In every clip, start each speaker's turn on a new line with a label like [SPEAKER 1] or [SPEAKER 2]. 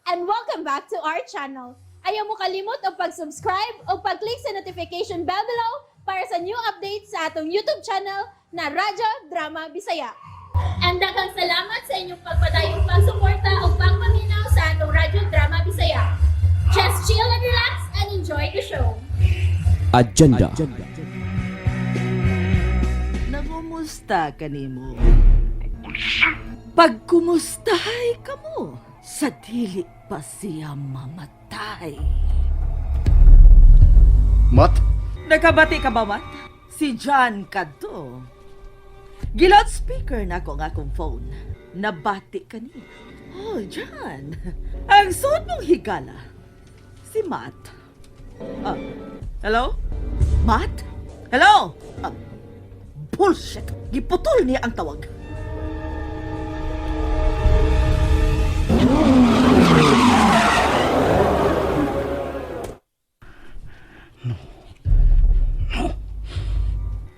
[SPEAKER 1] And welcome back to our channel. Ayaw mo kalimot og pag-subscribe o pag-click sa notification bell below para sa new updates sa atong YouTube channel na Radyo Drama Bisaya. And daghang salamat sa inyong pagpadayong pagsuporta o pagpaminaw sa atong Radyo Drama Bisaya. Just chill and relax and enjoy the show.
[SPEAKER 2] Agenda.
[SPEAKER 3] Nangumusta kanimo? Pagkumustahay kamo sa dili pa siya mamatay.
[SPEAKER 4] Mat?
[SPEAKER 3] Nakabati ka ba, Mat? Si John kadto. Gi-loudspeaker na ko ang akong phone. Nabati ka niya. Oh, John. Ang suod mong higala. Si Matt. Ah, hello? Matt? Hello? Ah, bullshit. Giputol niya ang tawag.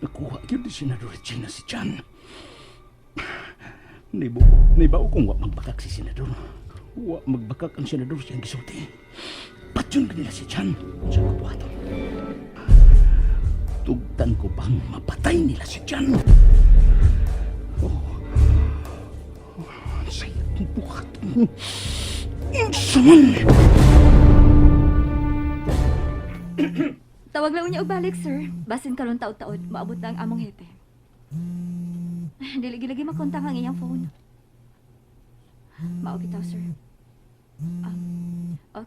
[SPEAKER 4] Nakuha gyud ni Senador Regina si John. Nibo, nibaw kung wa magbakak si Senador. Wa magbakak ang Senador siyang gisulti. Patyon kanila si John. Unsa ko buhaton? Tugtan ko bang mapatay nila si John? Oh. Oh, unsay akong buhaton? Unsa man?
[SPEAKER 5] Tawag lang niya og balik, sir. Basin karon taod-taod, maabot na ang among hepe. Dili gilagi makontak ang iyang phone. Mao bitaw, sir. Ah,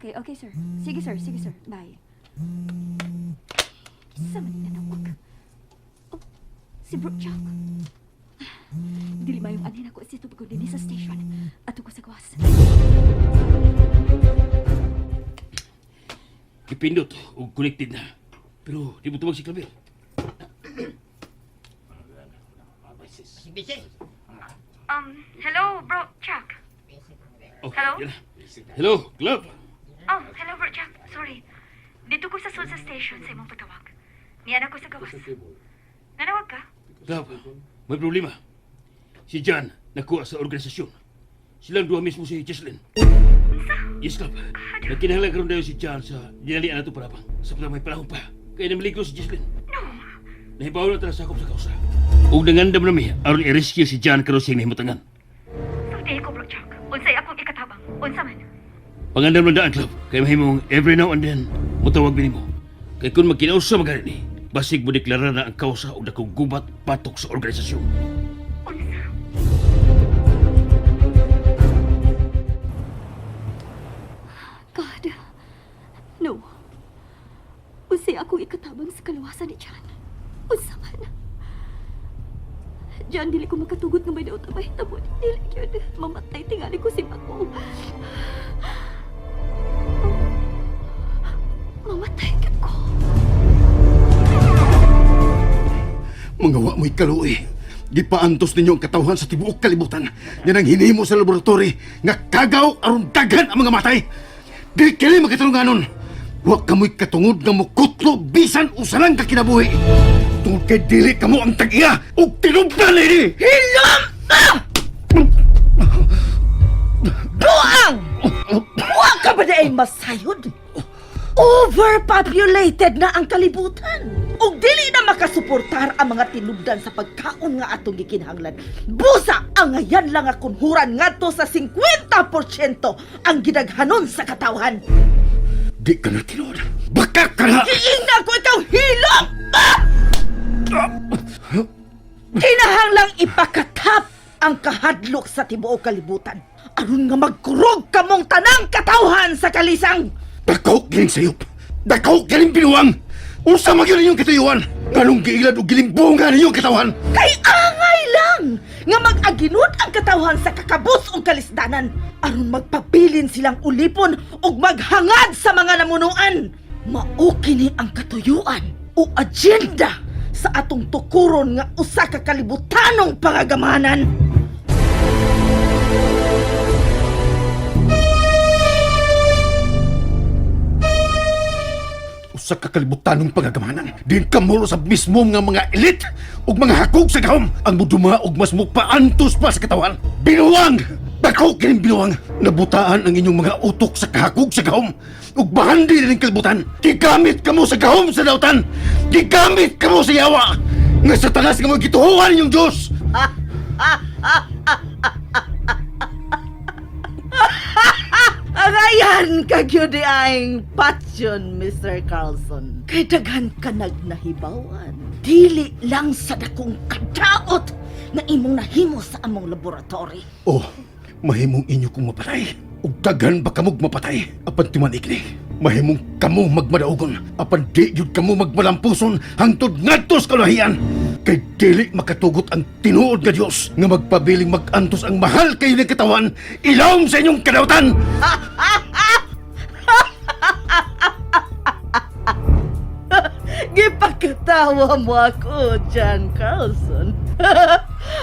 [SPEAKER 5] okay, okay, sir. Sige, sir. Sige, sir. Bye. Kinsa man ni natawag? Oh, si Bro Jack. Dili mayong anhin ako si tubig dinhi sa station. Ato ko sa gawas.
[SPEAKER 6] Gipindot og connected na. Pero di mo tumag si Clavel.
[SPEAKER 5] Hello, Bro Jack.
[SPEAKER 6] Oh,
[SPEAKER 5] Hello?
[SPEAKER 6] yan na. Hello, Club.
[SPEAKER 5] Oh, hello, Bro Jack. Sorry. Dito ko sa sulod sa station sa imong patawag. Niyan ako sa gawas. Nanawag ka?
[SPEAKER 6] Club, may problema. Si John nakuha sa organisasyon. Silang duha mismo si Jesslyn. Yes, Club. Nagkinahanglan karon dayon si John sa dinalian nato parabang. Sa may panahon pa. Kaya namaligro si Jesslyn. No. Nahibaw na tara sakop sa kausa. Ug nangandam nami aron i-rescue si John karon siyang nahimutangan.
[SPEAKER 5] Sultihi ko, Bro Jack. Unsay akong ikatabang. Unsa man.
[SPEAKER 6] Pangandam lang daan, Club. Kay mahimong every now and then, mutawag din mo. Kay kung magkinausa magani ni, basig mo deklara na ang kausa og dakong gubat patok sa organisasyon.
[SPEAKER 5] Unsa? God. No. Unsay akong ikatabang sa kaluwasan ni John. Unsa man. John, dili ko makatugot nga may daot ang mahitabo. Dili gyud. Mamatay tingali ko si Mako. Mamatay gyud ko.
[SPEAKER 4] Mga wa mo'y kaluoy. Gipaantos ninyo ang katawhan sa tibuok kalibutan. Yan ang hinimo sa laboratory nga kagaw aron daghan ang mga matay. Di kini magkatulunganon. Wa kamoy katungod nga mukutlo bisan usa lang ka kinabuhi. Tungod kay dili kamo ang tag-iya ug tinubdan ini.
[SPEAKER 3] Hilom! Ah! Buang! Wa ka ba diay masayod? Overpopulated na ang kalibutan. Ug dili na makasuportar ang mga tinubdan sa pagkaon nga atong gikinahanglan. Busa ang ngayan lang nga kunhuran ngadto sa 50% ang gidaghanon sa katawhan.
[SPEAKER 4] Di ka na tinuod. Baka ka na!
[SPEAKER 3] Giingna ko ikaw hilom! Ah! Kinahanglang ipakatap ang kahadlok sa tibuok kalibutan. Aron nga magkurog kamong tanang katawhan sa kalisang.
[SPEAKER 4] Dakaw giling sayop. Dakaw giling binuang. Unsa man gyud inyong katuyuan? Nganong giilad og gilimbungan ninyong katawan?
[SPEAKER 3] Kay angay lang nga mag-aginod ang katawhan sa kakabos ug kalisdanan aron magpabilin silang ulipon ug maghangad sa mga namunuan. Mao kini ang katuyuan o agenda sa atong tukuron nga usa ka kalibutanong pangagamanan.
[SPEAKER 4] Usa ka kalibutanong pangagamanan. Din kamulo sa mismo nga mga elite ug mga hakog sa gahom ang muduma og mas mupaantos pa sa katawan. Binuang! Dako kining binuang! Nabutaan ang inyong mga utok sa kahakog sa gahom! Ug bahandi na ning kalibutan! Gigamit kamo sa gahom sa dautan! Gigamit kamo sa yawa! Nga sa tanas nga mga gituhuan ninyong Diyos!
[SPEAKER 3] Arayan ka gyud ang patyon, Mr. Carlson. Kay daghan ka nagnahibawan. Dili lang sa dakong kadaot na imong nahimo sa among laboratory.
[SPEAKER 4] Oh, mahimong inyo kong mapatay. Ug daghan ba kamog mapatay? Apan timan ikni. Mahimong kamo magmadaugon. Apan di yun kamo magmalampuson hangtod ngadto sa kalahian. Kay dili makatugot ang tinuod nga Dios nga magpabiling magantos ang mahal kayo ng katawan ilawom sa inyong kadautan.
[SPEAKER 3] Gipakatawa mo ako, John Carlson.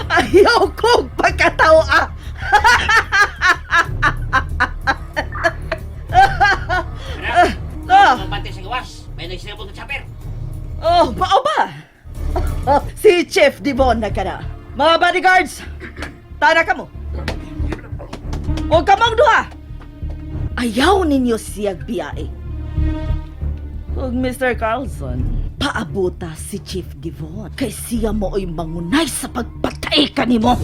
[SPEAKER 3] Ayaw kong pagkatawa. Ah.
[SPEAKER 6] Anak, bantay sa gawas. May nagsinabot na chopper.
[SPEAKER 3] Oh, mao ba? Oh, si Chief Devon na kana. Mga bodyguards, tara ka mo. O kamong duha. Ayaw ninyo siyag biyae. Ug Mr. Carlson, paabuta si Chief Devon kay siya moo'y mangunay sa pagpatay kanimo.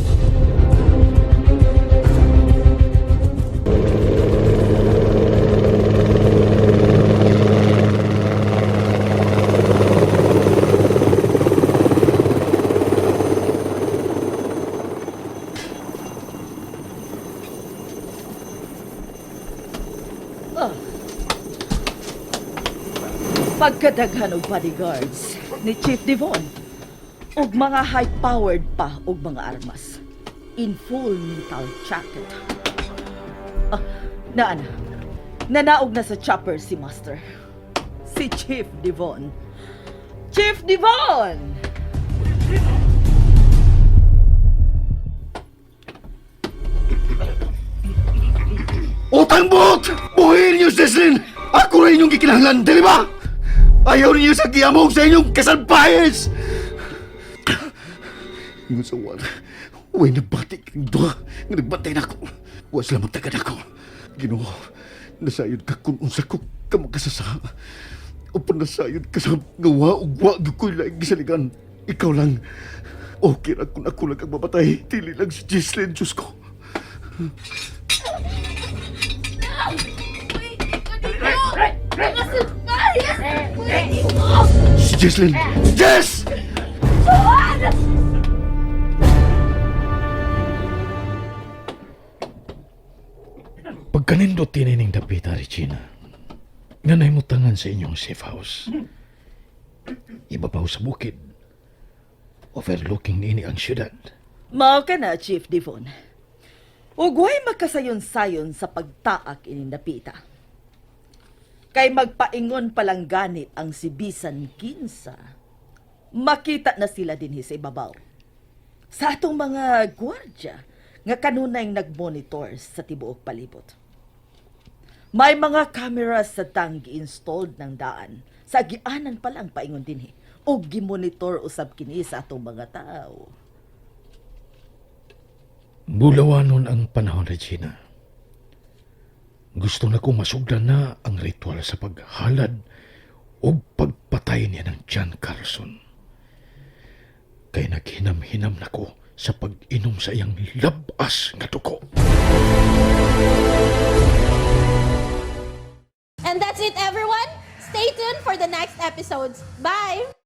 [SPEAKER 3] Oh. Pagkadaghan og bodyguards ni Chief Devon ug mga high-powered pa og mga armas in full metal jacket. Ah, naana. Nanaog na sa chopper si Master. Si Chief Devon. Chief Devon!
[SPEAKER 4] Utang buot! Buhin niyo, Cecilin! Ako rin inyong gikinahanglan, dili ba? Ayaw ninyo sa giyamong sa inyong kasalbahes! Ingon sa wala, huwag nabati kang duha nga nagbantay na ako. Wa sila magtagad ako. Ginoo, nasayod ka kung unsa ko ka makasasa. O panasayod ka sa nga wa ug wa gyud ko'y laing gisaligan. Ikaw lang. Okay ra kung ako lang ang mamatay. Dili lang si Gisline, Diyos ko. Si Jesslyn! Jess!
[SPEAKER 7] Pagkanindot tinining dapita, Regina, nga nahimutangan sa inyong safe house. Ibabaw sa bukid. Overlooking niini ang syudad.
[SPEAKER 3] Mao ka na, Chief Devon. Ugway makasayon-sayon sa pagtaak ining dapita. Kay magpaingon palang ganit ang si Bisan Kinsa. Makita na sila dinhi sa ibabaw. Sa atong mga gwardya nga kanunay nagmonitor sa tibuok palibot. May mga cameras sa tang gi-installed ng daan. Sa gianan pa lang paingon dinhi ug gimonitor usab kini sa atong mga tao.
[SPEAKER 7] Bulawanon ang panahon, Regina. Gusto na ko masugdan na ang ritual sa paghalad o pagpatay niya ng John Carlson. Kay naghinam-hinam na ko sa pag-inom sa iyang labas nga dugo.
[SPEAKER 1] And that's it, everyone. Stay tuned for the next episodes. Bye!